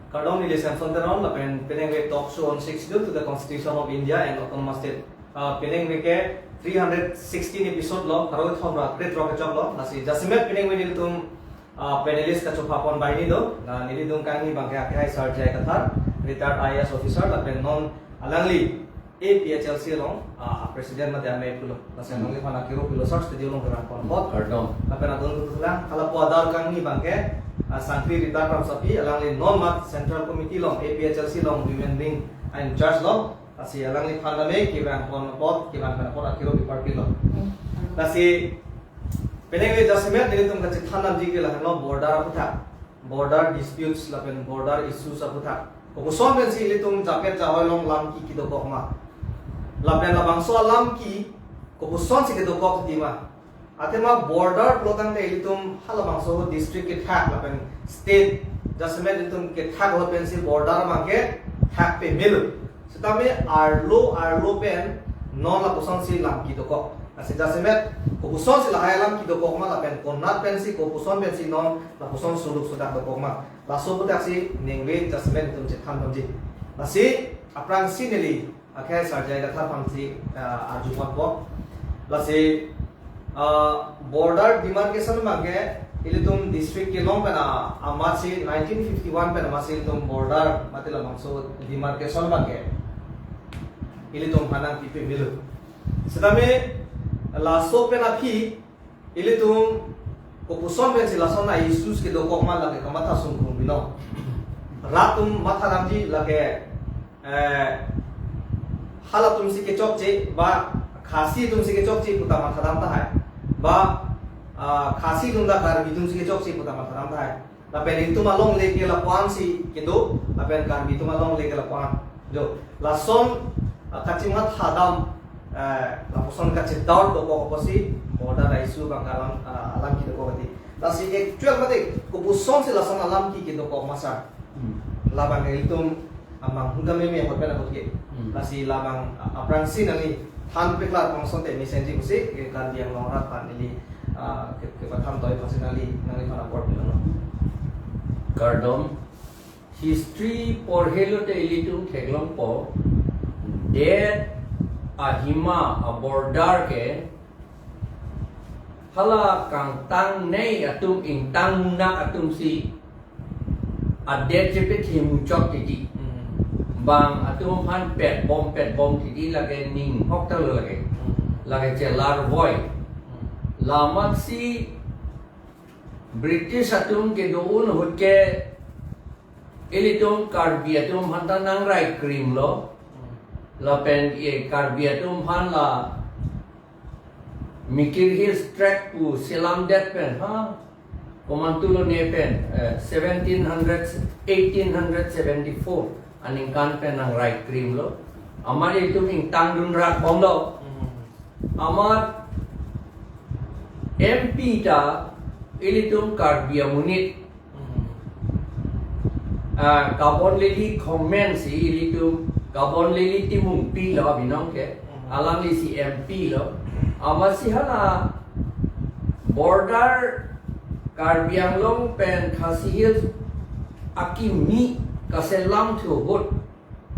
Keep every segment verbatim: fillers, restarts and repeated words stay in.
Kardom, neli Samson Teron, lapen penang ave talk show on Sixth Schedule to the Constitution of India and Autonomous State. Ah, penang ave ke three hundred sixteen episode lo, pharo kethom ra krethrok kechok lo, lasi jasemet penang ave nelitum, ah, panelist kachopha pon banghini do, la nelitum kangni abang ke akehai Sir J I Kathar, retired I A S officer, lapen non alangli A P H L C along, ah, president mate amei pulo. Lasi Hmm. alangli aphan akero pilo, sir, studio along kevang pon apot. Kardom. Lapen adon tulang, hala pu adar kangni abang ke, ah, Sangpi Rita Kramsapi, alangli non mat Central Committee along, A P H L C along, Women Wing in charge lo. Lasi alangliphan tame kevang pon apot, kevang pon apot akero pi parpilo. Hmm. Lasi penang ave jasemet nelitum kachethan damji ke lahenlo border aphuthak, border disputes lapen border issues aphuthak. Kopuson pensi ilitum japet jahoi along lam ki kedokok ma? Lapen labangso alam ki kopuson si kedokok ti ma? Athema border pulo tangte ilitum halabangso district kethak lapen state jasemet ilitum kethak ahut pensi border abang ke thak pamelo. Setame arlo arlo pen non lapuson si lam ki dokok. Lasi jasemet kopuson si lahai alam ki dokok ma, lapen konat pensi, kopuson pensi non lapuson suluk sudak dokok ma? Laso aphuthak si ningve jasemet ilitum chethan damji. Lasi aphrangsi neli akehai Sir J I Kathar aphansi, ah, arju pon apot. Lasi, ah, border demarcation abang ke ilitum district kelong pen a, amatsi nineteen fifty-one pen amatsi ilitum border mate labangso demarcation abang ke ilitum aphan nangpi pamelo. Setame laso pen aphi ilitum kopuson pensi lason a-issues kedokok ma lake kamatha sungkung binong. Rat atum matha damji lake, eh, halatum si kechokche, ba Khasi atum si kechokche puta matha dam tahai, ba, ah, Khasi atum ta Karbi atum si kechokche puta matha dam tahai. Lapen itum alongle ke lapu-an si kedo, lapen Karbi atum alongle ke lapu-an. Jo, lason, ah, kachimatha dam, eh, lapuson kachedoubt dokok apotsi border issue abang ke alam, ah, alam ki dokok ti. Lasi actual mate kopuson si lason alam ki kedokok ma sir? Hmm. Labang ke itum amang hungkam meme ahut pen ahut ke. Hmm. Lasi labang, ah, aphrangsi nangli than peklar pangson te mesenji pusi ke Karbi Anglong arat aphan neli, ah, ke, kepathan toi aphansi nangli, nangliphan apor pilo. Kardom. History porhelote ilitum theklongpo, det ahima a-border ke hala kangtangnei atum ingtang munak atum si adet chepethemuchot titi. Hmm. Bang atum aphan petbom petbom titi lake ning hok talo lake. Hmm. Lake chelar voi. Hmm. Lamatsi British atum kedo-un ahut ke ilitum Karbi atum aphan ta nangrai krimlo. Hmm. Lapen e Karbi atum aphan la Mikir Hills Tract pu selamdet pen, ha, komantulo ne pen, eh, seventeen hundred, eighteen hundred seventy-four aningkan pen nangrai krimlo. Amat itum ingtang dunrak bomlo. Hmm. Amat M P ta ilitum Karbi amonit. Hmm. Ah, Kabonlili Khomen si ilitum, Kabonlili Timungpi lo abinong ke. Hmm. Alangli si M P lo. Amatsi hala border Karbi Anglong pen Khasi Hills akimi kaselam thu ahut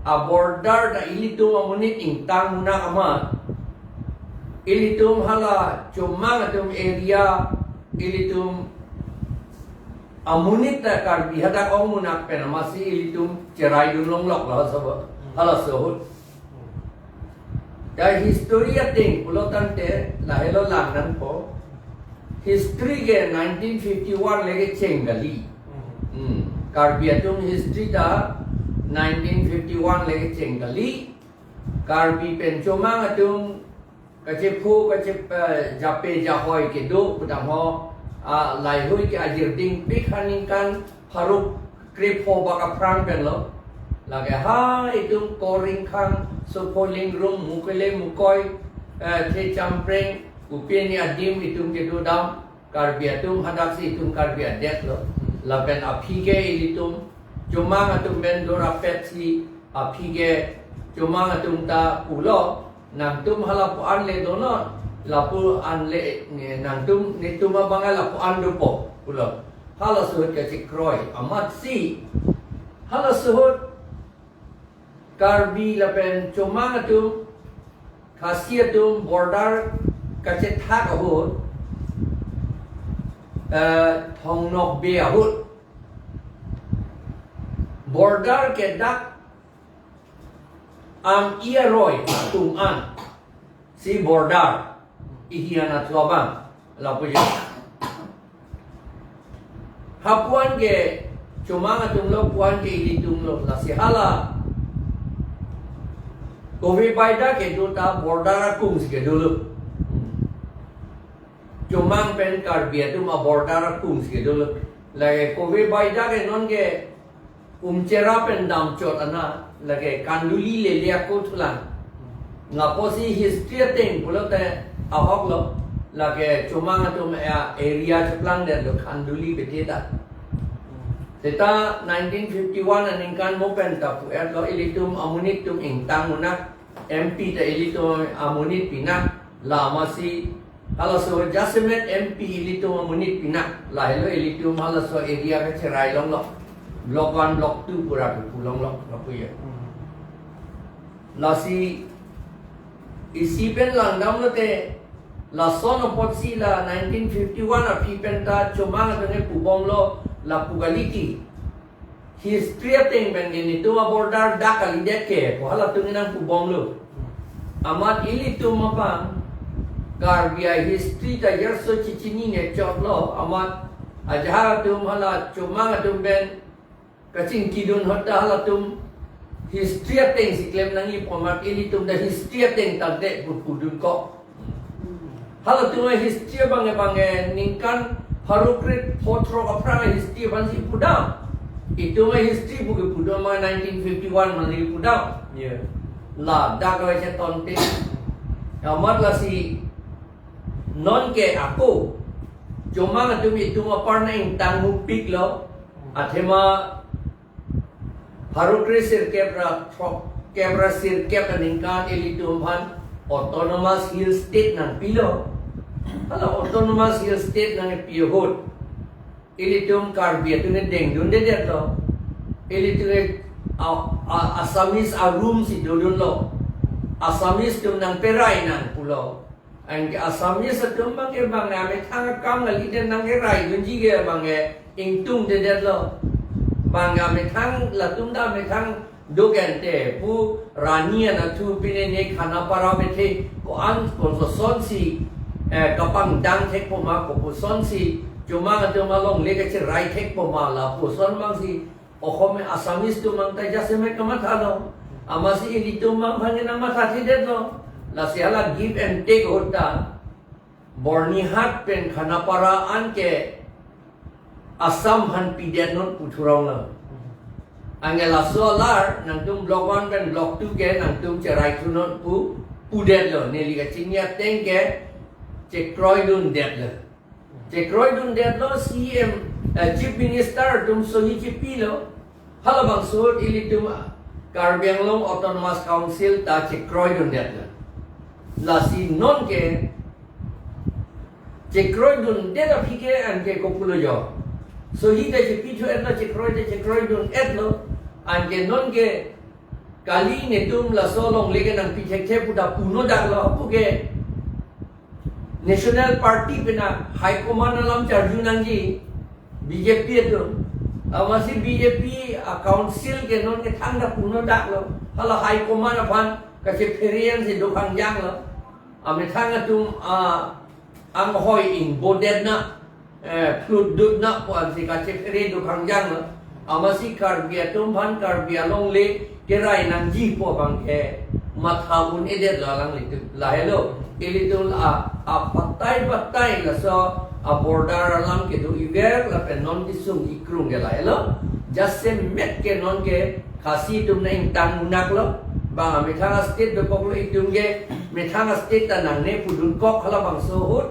a-border ta ilitum amonit ingtang munak amat, ilitum hala Chomang atum area, ilitum amonit ta Karbi hadak ong munak pen amatsi ilitum cherai dun longlok lo halaso, halaso ahut. Ta history ateng pulo tangte lahelo lang nangpo. History ke nineteen fifty-one le kecheng kali. Hmm. Karbi atum history ta nineteen fifty-one le kecheng kali. Karbi pen Chomang atum kachepho, kache-, eh, jape jahoi kedo pudamho, ah, laihui ke ajirding pik aningkan pharo krepho bak aphrang pen lo. Lake ha itum Koring Khang, Sopho Lingrum, Mukele Mukoi, eh, The Champreng, Upeni adim itum kedo dam, Karbi atum hadaksi itum Karbi adet lo. Lapen aphi ke ilitum, Chomang atum pen dorapet si aphi ke Chomang atum ta pulo, nangtum halapu-an le donon, lapu-an le, ne, nangtum, netum abang lapu-an dopo, pulo. Halaso ahut kachekroi, amatsi, Halaso ahut Karbi lapen Chomang atum, Khasi atum border kachethak ahut, eh, Thong Nokbe ahut border kedak am-i aroi atum an si border ihi an athu abang lapu-an. Hapu-an ke Chomang atum lo, pu-an ke ilitum lo, lasi hala Kove Baida kedo ta border akung si kedo lo. Chomang pen Karbi atum a-border akung si kedo lo. Lake Kove Baida ke non ke Umchera pen damchot ana, lake Khanduli lele ako thulang. Lapusi history ateng pulote ahok lo, lake Chomang atum a-area cheplang det lo Khanduli bete ta. Seta nineteen fifty-one aningkan mo pen ta pu-et lo, ilitum amonit atum ingtang munak, M P ta ilitum amonit pinak, la masi halaso jasemet M P ilitum amonit pinak, lahelo ilitum halaso area kacherai longlo. Block one, block two pura pu longlo, lapu ya. Lasi isi pen langdam lote, lason apotsi la nineteen fifty-one aphi pen ta Chomang atum ke pubomlo lapu kali ki. History ateng pen ke netum a-border dak kalidet ke pu halatum nang pubomlo. Amat ilitum aphan Karbi a-history ta jarso chechinine chotlo, amat ajahak atum hala Chomang atum pen kachingkidun ahut ta halatum history ateng si klem nangji pu amat ilitum ta history ateng tangte pu pudun kok. Halatum a-history abang abang ningkan pharo krethrok aphrang a-history aphan si pudam. Itum a-history pu kepudam ma nineteen fifty-one ma si pudam. Ya. Ladak lo chetonte. Amat lasi non ke ako Chomang atum itum apar na ingtang mupik lo. Athema pharo kre sirkep ra throk kep ra sirkep aningkan ilitum aphan Autonomous Hill State nangpilo. Hala Autonomous Hill State nangpi ahut ilitum Karbi atum ne dengdundedet lo. Ilitum ne a, a, Assamese a-room si dodunlo. Assamese atum nangperai nang pulo. Anke Assamese atum abang ke bang amethang akam kalidet nangkeraidunji ke bang ke ingtungdedet lo. Bang amethang latum ta amethang dogen te pu Rani anatthu pine ne Khanapara bethe ko-an kosonsi, eh, kapangdang thekpo ma, kopusonsi Chomang atum alongle kacherai thekpo ma lapuson abang si Okhom Assamese atum abang ta jasemet kamathalo. Amatsi ilitum abang aphan nangmathathedet lo. Lasi hala give and take ahut ta Byrnihat pen Khanapara an ke Assam aphan pidet non pu thurong lo. Anke laso alar nangtum block one pen block two ke nangtum cherai thu non pu pudet lo. Neli kachini ateng ke chekroidundet lo. Chekroidundet lo, C M, eh, Chief Minister atum sohi chepilo. Halabangso ahut ilitum, ah, Karbi Anglong Autonomous Council ta chekroidundet lo. Lasi non ke chekroidundet aphi ke anke kopulo jo. Sohi ta chepithu-et lo, chekroi ta chekroidun-et lo. Anke non ke kali netum laso alongle ke nangpi thekthe pu ta punodak lo, pu ke National Party pen a high command alam charju nangji B J P atum. Amatsi B J P a-council ke non ke thangta punodak lo. Hala high command aphan kachephere ansi dokangjang lo. Amethang atum a anghoi ingbodet na, eh, phlutdut na pu ansi kachephere dokangjang lo. Amatsi Karbi atum aphan Karbi alongle kerai nangji pu abang ke matha un-edet lo alanglitum. Lahelo ilitum a, apatai patai laso a-border alam kedo iver lapen non kesung ikrung ke lahelo. Jasemet ke non ke Khasi atum nangingtang munak lo. Bang amethang a-state dokok lo, itum ke methang a-state ta nangne pudun kok halabangso ahut.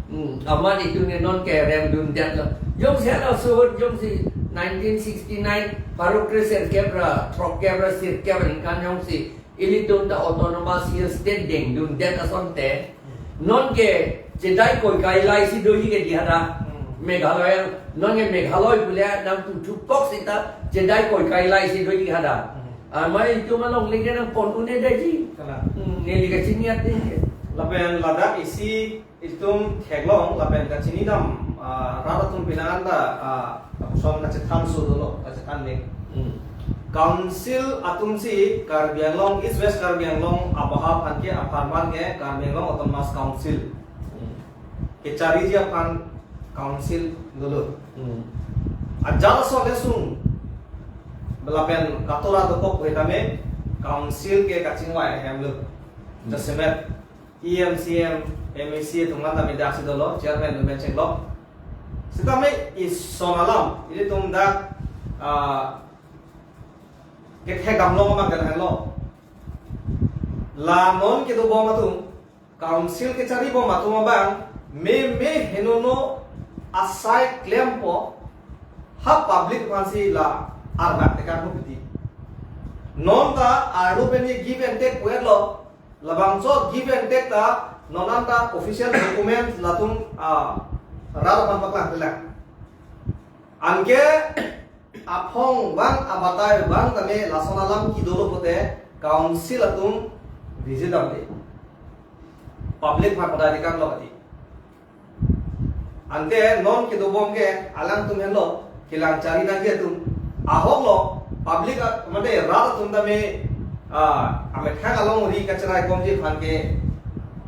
Hmm, amat itum ne non ke remdundet lo. Jongsi halaso ahut, jongsi nineteen sixty-nine pharo kre sirkep ra throkkep ra sirkep aningkan jongsi ilitum ta Autonomous Hill State dengdundet asonte, non ke chedai koi kailai si doji ke di hada. Hmm. Meghalaya, non ke Meghalaya pule nang puthupok sita chedai koi kai lai si doi di hada. Hmm. Amai itum along lege nang pon un-edetji. Kalang. Hmm, neli kachini atin ke. Lapen ladak isi itum theklong lapen kachini dam, ah, rat atum pinangan ta, ah, lapuson kachethan so dolo, kachethan ning. Hmm. Council atum si Karbi Anglong, East West Karbi Anglong abaha aphan ke, apharman ke Karbi Anglong Autonomous Council. Hmm. Kechariji aphan council dolo. Hmm. Ajat aso lesung lapen katora dokok pu tame council ke kachingvai ahem lo. Hmm. Jasemet E M, C M, M A C atum an tame dak si dolo, chairman atum pen chenglo. Sitame ison alam, ilitum dak, ah, kethek damlo ma kan lo. La non kedobom atum, council kecharibom atum abang, meme henono asai klempo, ha public aphan si la arnak tekang pu piti. Non ta arlo pen ye give and take pu-etlo, labangso give and take ta, non anta official document latum, ah, rat aphan paklang telang. Anke aphong vang abatai vang tame lason alam kedolo pote council atum visit damde. Public aphan padai tekanglo kati. Ante non kedobom ke alangtum henlo kelang chari nangji atum. Ahok lo public a-, mate rat atum tame, ah, amethang alongri kacherai komji aphan ke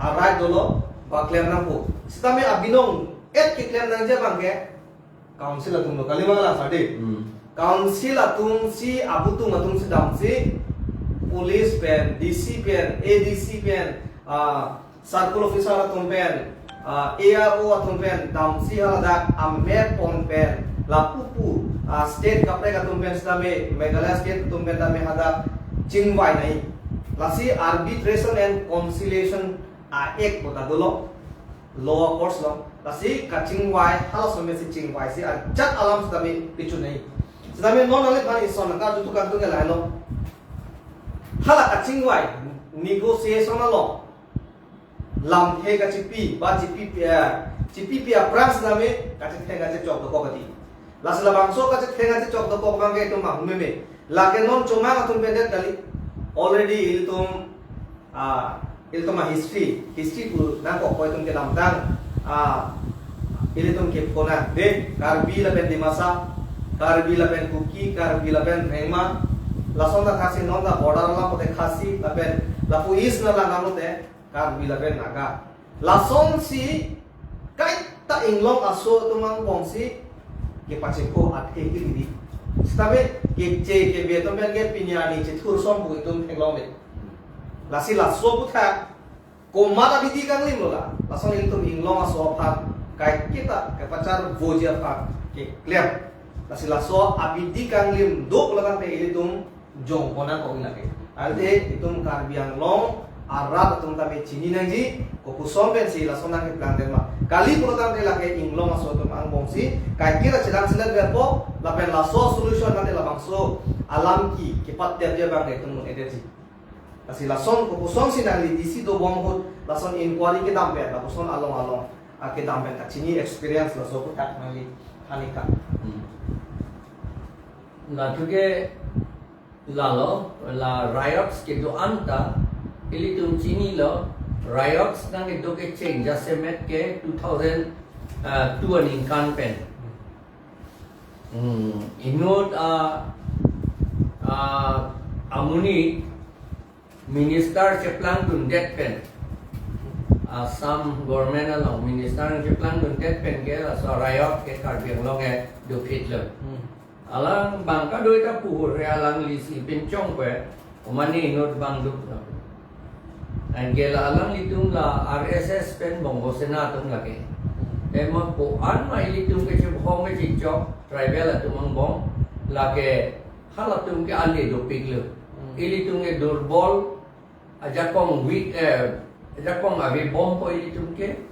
a-right dolo ba klem nangpo. Sitame abinong et keklem nangji abang ke council atum lo, kali ma la sade. Hmm. Council atum si abutung atum si damsi police pen, D C pen, A D C pen, ah, circle officer atum pen, ah, A R O atum pen damsi haladak amet pon pen lapupu, ah, state kaprek atum pen sitame, Meghalaya state atum pen tame hadak chingvai nai. Lasi Arbitration and Conciliation Act pu ta dolo. Law courts lo. Lasi kachingvai, halaso mesi chingvai si ajat alam sitame pichu nai. Sitame non ale aphan ison ka jutu kantu ke lailo. Hala kachingvai, negotiation along lamthe kachipi, ba chipi, eh, chipipi aphrang sitame kachetheng kachechok dokok kati. Lasi labangso kachetheng kachechok dokok abang ke itum mahumeme. Lake non chomang atum pendet kali. Already ilitum, ah, ilitum a-history, history pu nangkok koi itum kedamtang, ah, ilitum kephonang de, Karbi lapen Dimasa, Karbi lapen Kuki, Karbi lapen Rengma, lason ta Khasi, non ta border alam pote Khasi, lapen lapu East na lang amote Karbi lapen Naga. Lasonsi kaita inglong aso atum angbongsi kepacheko athe ke didi. Sitame keche kebe atum pen ke pini arni chethur som pu itum theklongle. Lasi laso aputhak komat abidi kanglim lo la. Lason ilitum inglong aso aphan kaiketa kepacharvoji aphan keklem. Lasi laso abidi kanglim dok lakan pe ilitum jongpon nangkok lake. Ante itum Karbi Anglong arat atum tame chini nangji, kopuson pensi lason nangkeplang tema. Kali pulo tangte lake inglong aso atum angbongsi kaiketa chelang selet verpo, lapen laso solution ante labangso alam ke kepatya dia abang itum un-edetji. Lasi lason kopuson si nangli D C dobom ahut, lason inquiry kedam pen, lapuson along along, ah, kedam pen kachini experience laso aputhak nangli than-ik tha. Hmm. Latu ke lalo, la riots kedo-an ta, ilitum chinilo, riots nangkedo kecheng jasemet ke two thousand, ah, two aningkan pen. Hmm, inut, ah, ah, amonit minister cheplangdundet pen, Assam government along minister cheplangdundet pen ke laso riot ke Karbi Anglong ke dophitlo. Hmm. Alang bang kadoi ta puhur re alanglisi pinchong pe, omani inut bang duk lo. Anke la alanglitum la R S S pen Bongo Sena atum lake. Ema ko-an ma ilitum kechebhong kechechok tribal atum angbong lake halatum ke ale dopiklo. Hmm. Ilitum ke durbol, ajakong weak, eh, ajakong avebompo ilitum ke.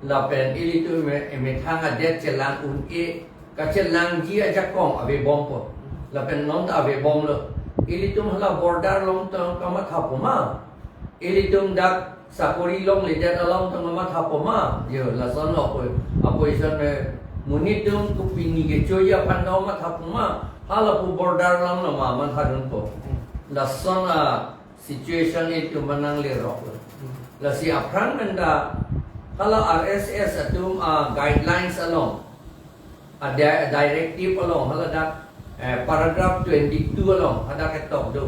Lapen ilitum me, emethang adet chelang un-e, kachelangji ajakong avebompo. Lapen non ta avebomlo. Ilitum hala border along tong kamathapo ma. Ilitum dak sakori longledet along tong kamathapo ma. Yo, lason lo apo, opposition me Monit atum kopine kechoji aphan ta matha puma, halapu border alam lo ma matha dunpo. Lason a situation itum manang lerok lo. Lasi aphrang pen ta hala R S S atum a guidelines along, a di-, directive along, hala dak, eh, paragraph twenty-two along hadak ketok do.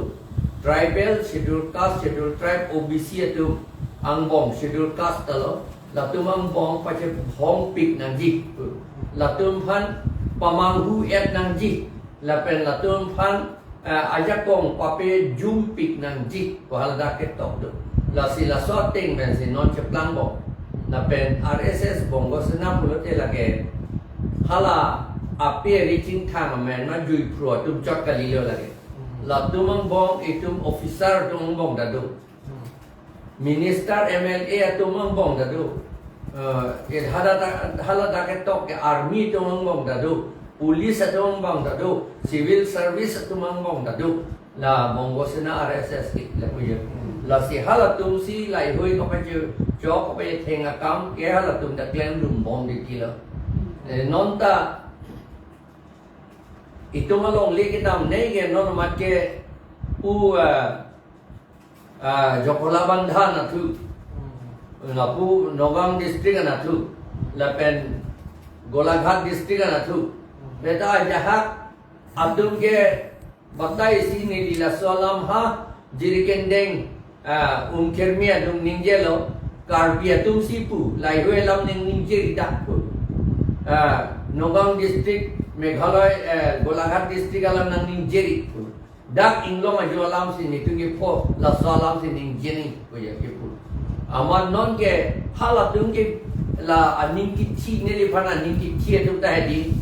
Tribal, schedule caste, schedule tribe, O B C atum angbong, schedule caste ta lo, latum angbong pachebhongpik nangji. Latum aphan pamanghu-et nangji. Lapen latum aphan, eh, ajakong papejumpik nangji pu haladak ketok do. Lasi laso ateng pensi non cheplangbom. Lapen R S S Bongo Sena pulote lake hala ape ri chingthang amen ma juiphru atum chot kalilo lake. Latum angbong itum officer atum angbong ta do. Minister, M L A atum angbong ta do. Eh, ke haladak, haladak ketok ke army atum angbong ta do. Police atum angbong ta do. Civil service atum angbong ta do. La Bongo Sena R S S ke, la puye. Lasi halatum si laheihui kapacho, chok kapachetheng akam ke halatum ta klemdumbom titi lo. Eh, non ta itum alongle kedam nei ke non mat ke u, eh, ah, Jakhalabandha anatthu. Lapu Nagaon district anatthu. Lapen Golaghat district anatthu. Beta ajahak atum ke batai si neli laso alam ha Jirikindeng, ah, Umkirmi atum ningjelo, Karbi atum si pu, laheihui alam nangningjeri dak pu. Ah, Nagaon district, Meghalaya, eh, Golaghat district alam nangningjeri pu. Dak inglong ajo alam si netum kepho, laso alam si ningjening pu ya kepu. Amat non ke halatum ke la aning kithi, neliphan aning kithi atum ta hedi.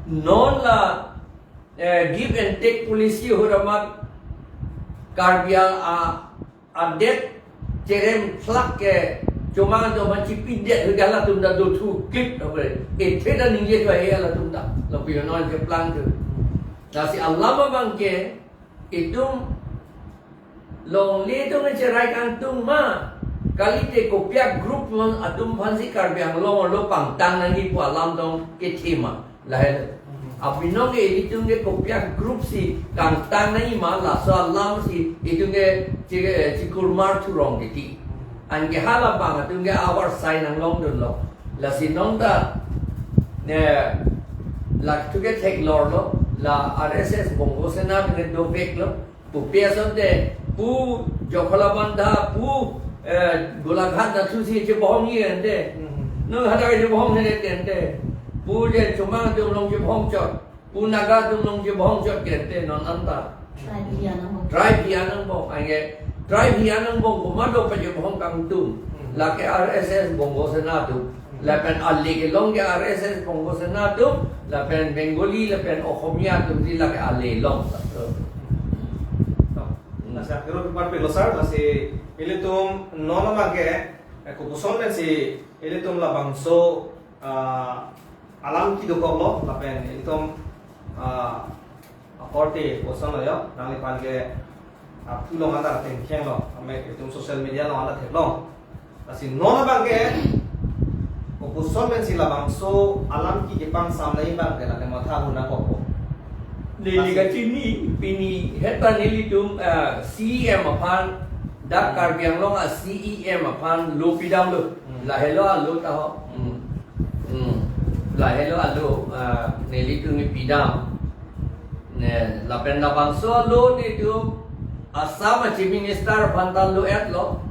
Non la, eh, give and take policy ahut amat Karbi a, a, adet cheremthlak ke chomang atum aphan chipidet ahut halatum ta dothu klip lo bre. Ethe ta ningje do he halatum ta. Lapu yo non cheplang tu. Lasi alam abang ke itum longle atum cherai kangtung ma. Kalite kopi a-group atum aphan si Karbi Anglong arlo pangtang nangji pu alam tong kethe ma. Lahelo. Abinong ke ilitum ke kopi a-group si kangtang nangji ma, laso alam si itum ke chi-, chikurmar thurong titi. Anke halabang atum ke avar sai nanglongdunlo. Lasi non ta, ne, latum ke theklorlo, la R S S Bongo Sena pen doveklo, pu P S O te, pu Jakhalabandha, pu, eh, Golaghat anatthu si chebohong ye ante. Mhm. Non hadak chebohong he ante. Pu je chomang atum along chebohong chot. Pu Naga atum along chebohong chot ke ante non anta. Tribe hian angbong. Tribe hian angbong. Anke tribe hian angbong komat do pachebohong kangtung. Mhm. Lake R S S Bongo Sena atum. Lapen ale kelong ke R S S Bongo Sena atum, lapen Bengali, lapen Okhomia atum si lake ale long. Lasi akhirut parpik lo sir, lasi ilitum non abang ke, eh, kopuson pensi ilitum labangso, ah, alam kedokok lo, lapen ilitum, ah, akorte koson lo yo, nangliphan ke aphu along anta thengthenglo, amek itum social media along anta theklong. Lasi non abang ke, kopuson pensi labangso alam ke kepangsam nangji abang ke lake matha hunang kok. Neli lasi kachini pini heta nelitum, eh, C E M aphan, dak Karbi Anglong a-C E M aphan lo pidamlo. Hmm. Lahelo alo ta ho. Hmm. Hmm. Lahelo alo, ah, nelitum ni pidam. Ne, lapen labangso alo netum Assam a-Chief Minister aphan ta lo-etlo.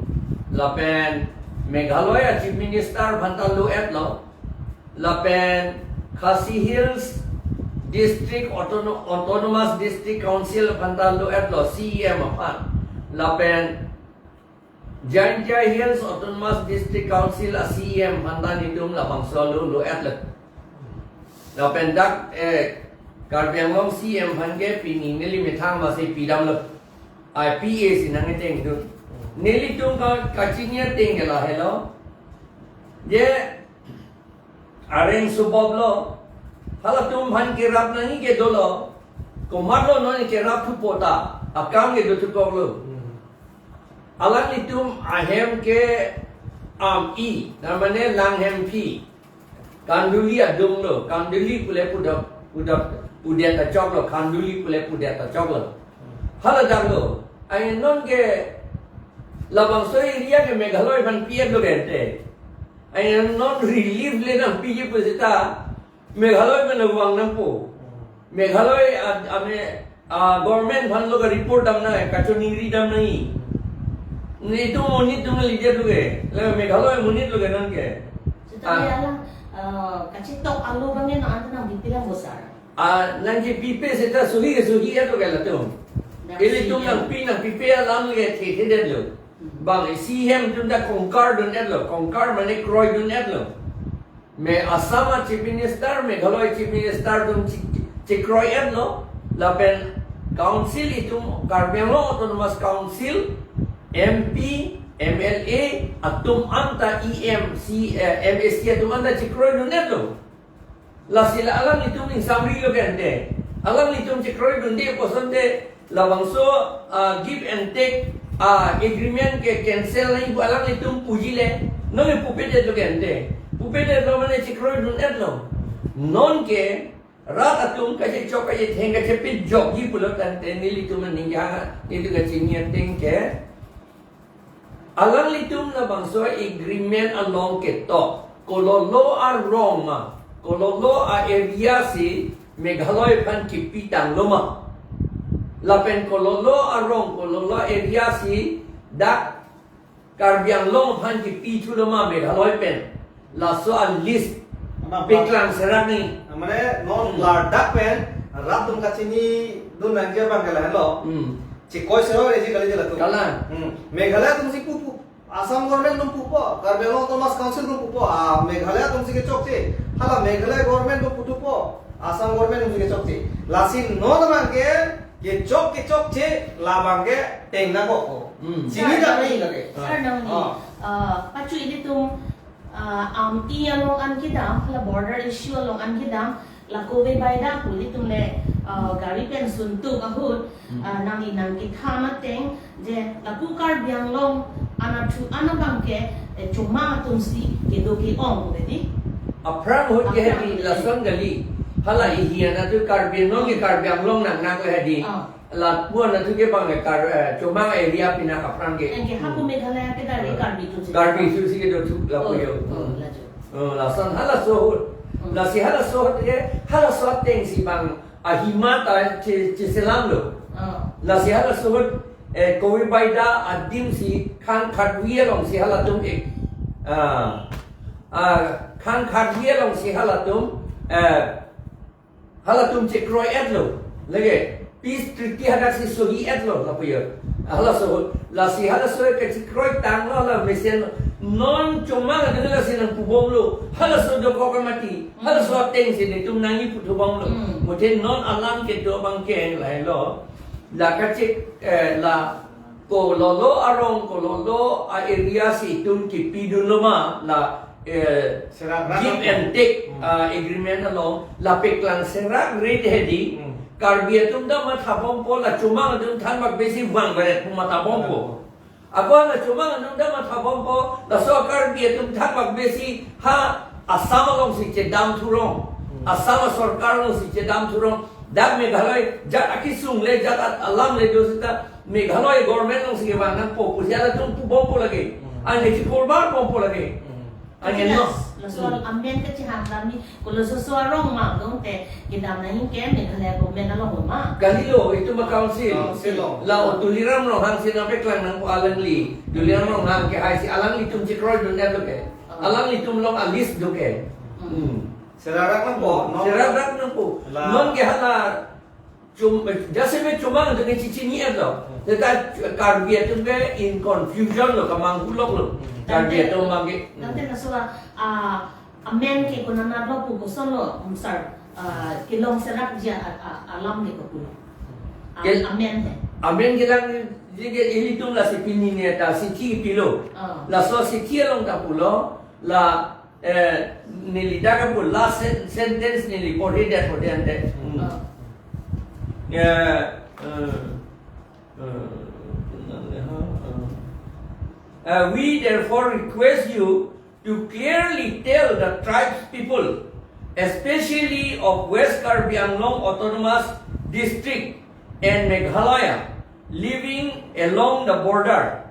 Lapen Meghalaya a-Chief Minister aphan ta lo-etlo. Lapen Khasi Hills District Autono-, Autonomous District Council aphan ta lo-etlo, C E M aphan. Lapen Jaintia Hills Autonomous District Council a-C E M aphan ta netum labangso alo lo-etlo. Lapen dak, eh, Karbi Anglong C E M aphan ke pini neli methang masi pidamlo. I P A si nangketeng tu. Nelitum ka-, kachini ateng ke lahelo. Je areng suboblo. Halatum aphan kerap nangji ke dolo. Komatlo non kerap thupo ta. Akam ke dothukoklo. Hmm. Alanglitum ahem ke am-i, namane lang hemphi. Khanduli adung lo, Khanduli pule pudet, pudet, pudet achok lo, Khanduli pule pudet achok lo. Hala dang lo. Ai non ke labangso area ke Meghalaya aphan pi-et lo gente. Ai non relief le nangpiji pusita Meghalaya aphan vang nangpo. Meghalaya ad-, ame, ah, government aphan lo ka report dam nang, kachoningri dam nang. Netum monit atum leader lo ke. La Meghalaya monit lo ke non ke. Seta Ah. Alang, ah, kachetok alo abang ke nang anta nangpipe lang bo sir. Ah, nangkepipe seta suhi ke suhi-et lo ke latum. Nang Ilitum suhi. Nangpi nangpipe alam le thethedet lo. Hmm. Bang C E M atum ta kongkar dun-et lo, kongkar mane kroidun-et lo. Me Assam a Chief Minister, Meghalaya Chief Minister atum che-, chekroi-et lo, lapen Council itum Karbi Anglong Autonomous Council, M P, M L A, atum anta E M, C, eh, M A C atum anta chekroidun-et lo. Lasi la alanglitum ingsamri lo gente. Alanglitum chekroidunde kosonte labangso, ah, give and take, ah, agreement ke cancel nangji pu alanglitum puji le. Non le pupedet lo gente. Pupedet lo mane chekroidun-et lo. Non ke rat atum kachechok kachetheng kachepejokji pulo tangte nelitum aning ya, nelitum kachini ateng ke. Alanglitum labangso agreement along ketok, kololo arong ma, kololo a-area si Meghalaya aphan kipi tanglo ma. Lapen kololo arong, kololo area si dak Karbi Anglong aphan kipi thulo ma Meghalaya pen. Laso a list Ama peklang serak ni. Mane non Hmm. Ladakh pen rat atum kachinidun nangji abang ke lahenlo. Hmm. Chekoi sero reji kali je latum. Kalang. Hmm. Meghalaya atum si pupo. Assam government atum pupo. Karbi Anglong Autonomous Council atum pupo. Ah, Meghalaya atum si kechokche. Hala Meghalaya government atum putupo. Assam government atum si kechokche. Lasi non abang ke kechok kechokche labang ke teng nangkok. Hmm. Chini Sir, dak nang ni lagi. Sir, nang ni. Ah. Ah, pachu ilitum ah, Amti along an kedam, la border issue along an kedam, la Kove Baida pu ilitum le, ah, gari pen suntuk ahut, Hmm. ah, nangli nangkethan ateng, je lapu Karbi Anglong anatthu an abang ke, eh, chomang atum si kedo ke-ong, bedi? Aphrang ahut ke Aphrang hedi, ahut. Lason kali. Hala ihi anatthu Karbi Anglong ke Karbi Anglong nangnak le hedi. Ah. Lapu anatthu ke bang kar, eh, chomang area pinak aphrang ke. Anke hapu Hmm. Meghalaya ke dari Eh. Karbi atum si. Karbi atum si kedo thu lapu Oh, yo. Oh, Hmm. Laju. Oh, lason halaso ahut. Hmm. Lasi halaso ahut ke, halaso ateng si bang ahima ta che-, cheselam lo. Oh. Lasi halaso ahut, eh, Kove Baida adim si Khang Khatwi along si halatum ek. Ah, ah, Khang Khatwi along si halatum, eh, halatum chekroi-et lo, lege, peace treaty hadak si sohi-et lo, lapu yo. Halaso ahut, lasi halaso ahut kachekroi tanglo la mesen non chomang adung lasi nangpubom lo, halaso dokok amati, halaso ateng si netum nangji puthubom lo. Hmm. Muthe non alam kedo abang ke lahelo, la kachek, eh, la kololo arong, kololo a-area si itum kipidunlo ma la, eh, Serak rat give atum. And take, Hmm. ah, agreement along la peklang serak ret hedi. Hmm. Karbi atum ta mathabompo, la chomang atum thanbak besi vang beret pu mathabompo. Mathabompo. Ako la chomang atum ta mathabompo, laso Karbi atum thanbak besi ha Assam along si chedam thurong. Hmm. Assam sorkar along si chedam thurong. Dak Meghalaya jat akisung le, jat at-, alam le do seta Meghalaya government along si kevang nangpo pusi halatum pubompo lagi. Hmm. Anke chikorbar bompo lagi. Hmm. Anke Anke no. Laso Hmm. amen kachehang dam ni, koloso so arong ma dong te kedam nangji ke Meghalaya government along ma. Kalilo, itum a council. Council along. La o Tuliram Ronghang si nangpeklang nangpo alangli. Tuliram Ronghang ke hai si alanglitum chekroidun-et lo ke. Oh. Alanglitum along a list do ke. Hmm. Hmm. Serak rat nangpo, non? Serak rat nangpo. La. Non ke hala chom-, jasemet chomang atum ke chechini-et lo. Hmm. Seta Karbi atum ke in confusion lo, kamanghu lok lo. Hmm. Karbi Tangte, atum abang ke. Tangte laso a, a, amen ke konat lo pu koson lo, um, sir, a, kelong serakji a, a, alam ke kopulo. A, Kel-, amen he. Amen kelang je ke ilitum lasi pini ne ta sithi pilo. Ah. Laso sithi along ta pulo, la Eh, neli dak apu last sen-, sentence neli porhi det porhi ante. Hmm. Oh. Eh, eh, eh, eh, we therefore request you to clearly tell the tribes people, especially of West Karbi Anglong Autonomous District and Meghalaya, living along the border,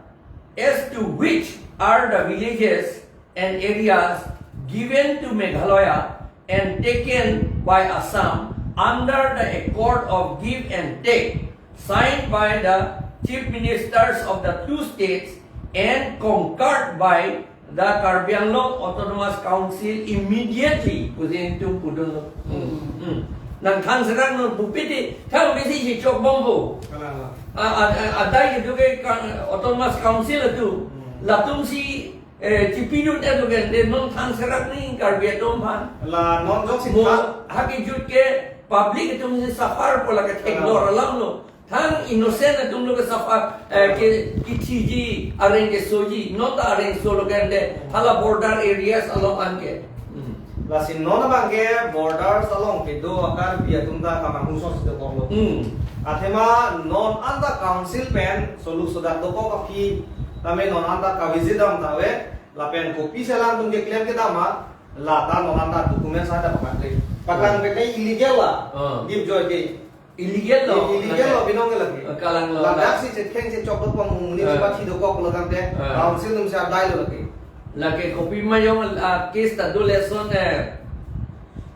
as to which are the villages and areas given to Meghalaya and taken by Assam under the Accord of Give and Take, signed by the Chief Ministers of the two states and concurred by the Karbi Anglong Autonomous Council immediately. Pusi nelitum pudunlo. Hmm. Hmm. Nangthan serak non pupi ti, thang bisi si chokbompo. Kalang, kalang. A, a, a, adai itu ke ka-, Autonomous Council itu. Hmm. Latumsi, eh, chipidun itu ke, de non than serak ni Karbi atum aphan. La non jok si mo than. Hakijut ke public atumsi suffer po lake thek. Kalang. Dor alam lo. Thang innocent atumlo ke suffer, eh, ke, kithiji, areng kesoji, non ta areng solo ke ante, hala border areas along an ke. Hmm. Lasi non abang ke borders along kedo a-Karbi atum ta kamanghu sose dokoklo. Hmm. Athema non anta council pen soluk sodak dokok aphi, tame non anta kavisit dam ta ave, lapen kopi selang atum keklem kedam ma, lata non anta document sa ta paklang te. Paklang. Hmm. Pen ke illegal la. Hmm. Give joy ke. Illegal lo. I-, illegal lo, lake. Binong ke lake. Eh, kalang lo. Ladak si chetheng chechok lo pang muni. Eh. Chepathi dokok lo tangte. Eh. Council atumsi adai lo lake. Lake kopi ma jong, ah, case ta do lason, eh,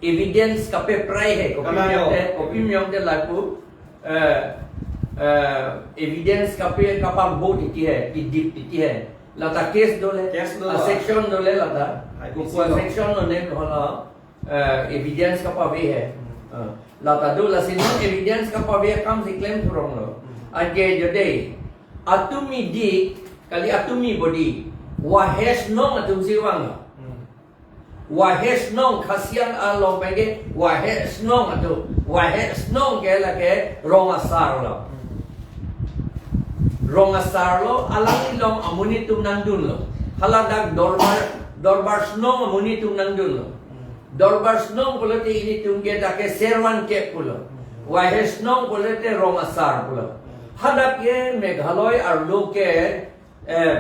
evidence kapeprai he. Kopi ma jong te, kopi ma jong te lapu, eh, eh, evidence kape kapangbo titi he, idip titi he. Lata case do le. Case do. Ah, la. Section do le lata. I P C. Kukua lo. Section lo ne ko la. Eh, evidence kapave he. Hmm. Eh, lata do lasi non evidence kapave akam si klem thurong lo. Hmm. Anke jodi atumi dik, kali atumi bodi, Wahesh Nong atumsi vang lo. Hmm. Wahesh Nong Khasi Anglong pen ke Wahesh Nong atum. Wahesh Nong ke lake rong asar lo. Hmm. Rong asar lo, alanglilong amonit atum nangdun lo. Haladak Dorbar, Dorbar Shnong amonit atum nangdun lo. Hmm. Dorbar Shnong pulote ilitum ke dak ke servant ke pulo. Hmm. Wahesh Nong pulote rong asar pulo. Hmm. Hadak ke Meghalaya arlo ke, eh,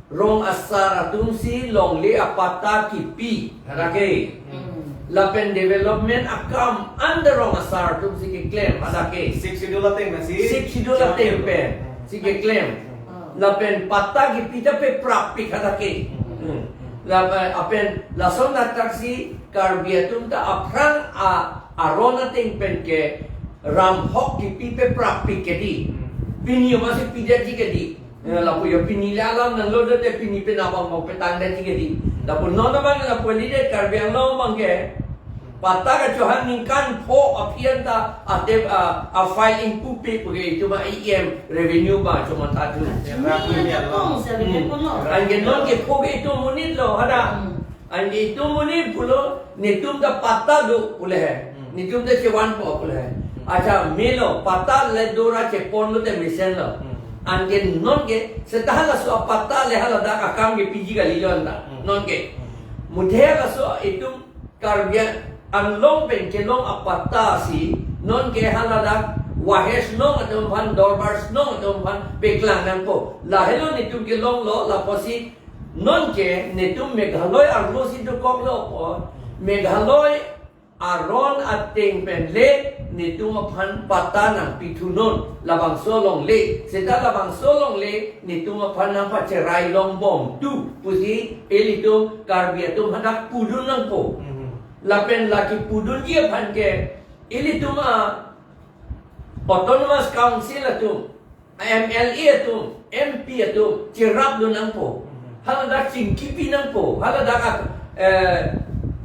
rong asar atumsi longle apatta kipi, hadak ke. Hmm. Lapen development akam under rong asar atumsi keklem, hadak ke. Sixth Schedule ateng pensi. Sixth Schedule ateng pensi keklem. Hmm. Lapen patta kipi ta peprap pik hadak ke. Hmm. Hmm. Lapen, apen lason attack si Karbi atum ta aphrang a, aron ateng pen ke ramhok kipi peprap pik ke di. Hmm. Pini masi pidetji ke di. Eh, lapu yo pini le alam nanglo dote pini pen abang mau petang detji ke di. Lapu non abang lapu lidet Karbi Anglong abang ke. Patta kachohang ningkan pho aphi anta atep a, a file ingpupe puke itum a E M revenue abang chomatha thu. Chini ya kapong sa bebe kono. Anke non ke pho ke itum monit lo hadak. Hmm. Anke itum monit pulo, netum ta patta do pule he. Hmm. Netum ta chevanpo pule he. Hmm. Accha melo, patta le dora chepon lote mesen lo. Hmm. Anke non ke, seta halaso apatta le haladak akam kepiji kali lo anta. Hmm. Non ke. Hmm. Muthe halaso itum Karbi Anglong pen kelong apatta si, non ke haladak Wahesh Nong atum aphan, Dorbar Shnong atum aphan peklang nangpo. Lahelo netum kelong lo, lapusi non ke netum Meghalaya arlo si dokok lo po. Meghalaya aron ateng pen le netum aphan patta nangpithunon, labangso alongle. Seta labangso alongle netum aphan nangpacherai longbom tu pusi ilitum Karbi atum hadak pudun nangpo. Mhm. Lapen la kipudunji aphan ke ilitum a Autonomous Council atum, M L A atum, M P atum cherapdun nangpo. Mhm. Haladak chingkipi nangpo. Haladak, eh,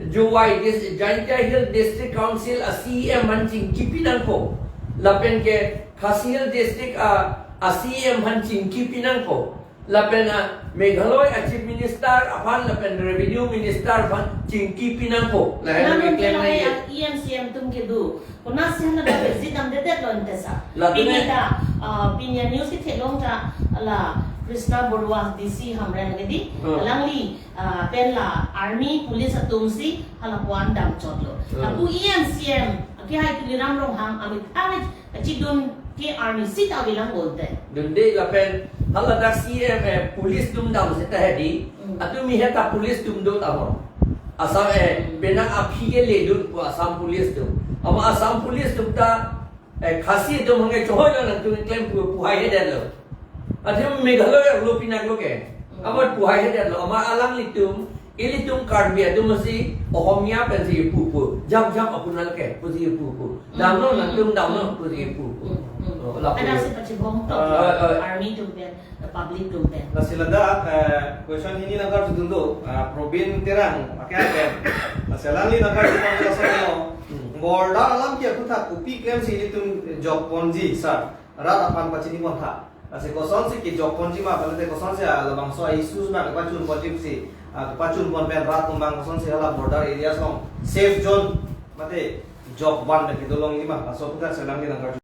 Jowai Dis-, Jaintia Hill District Council a C E M aphan chingkipi nangpo. Lapen ke Khasi Hill District a, a C E M aphan chingkipi nangpo. Lapen a Meghalaya a Chief Minister aphan lapen Revenue Minister aphan chingkipi nangpo. Lahelo. Namun keklem kira nangji. E M C M atum kedo. Konatsi haladak visit damdedet lo ante sa. Latum pini e- ta, ah, pini a news ketheklong ta la Krishna Baruah D C Hamren ke di. Hmm. Alangli, ah, pen la army police atumsi hala puan damchotlo. Hmm. Lapu E M C M akehai Tuliram Ronghang amit amit kachidun ke army si ta avelang pulote. Dunde lapen haladak C M, eh, police atum dam seta hedi. Hmm. Atum mi heta police atum do tamo. Assam, eh, penang aphi ke le do pu Assam police atum. Ama Assam police atum ta, eh, Khasi atum hangke chohoi lo nangtum klem pu, puhai hedet lo. Atum Meghalaya lo pinak lo ke. Ama puhai hedet lo. Ama alanglitum, ilitum Karbi atum masi Ohomia pensi pupu. Jam jam apunal ke pusi pupu. Damlo nangtum damlo pusi pupu. Oh, lapu. Kada si pachibong to. Ah, ah. Army atum pen, public atum pen. Lasi ladak, eh, question hini nangkarju dun do, ah, Probin Terang, ake ake. Lasi alangli nangkarju pon laso lo. Hmm. Border alam ke aphuthak kopi klemsi ilitum jokponji, sir. Rat aphan pachini pontha. Lasi kosonsi kejokponji ma, balete kosonsi, ah, labangso, ah, issues ma kepachun ponji si, ah, kepachun pon pen rat atum abang kosonsi hala border areas along safe zone mate jokvan pen kedolongji ma, laso aphuthak si alangli nangkarju.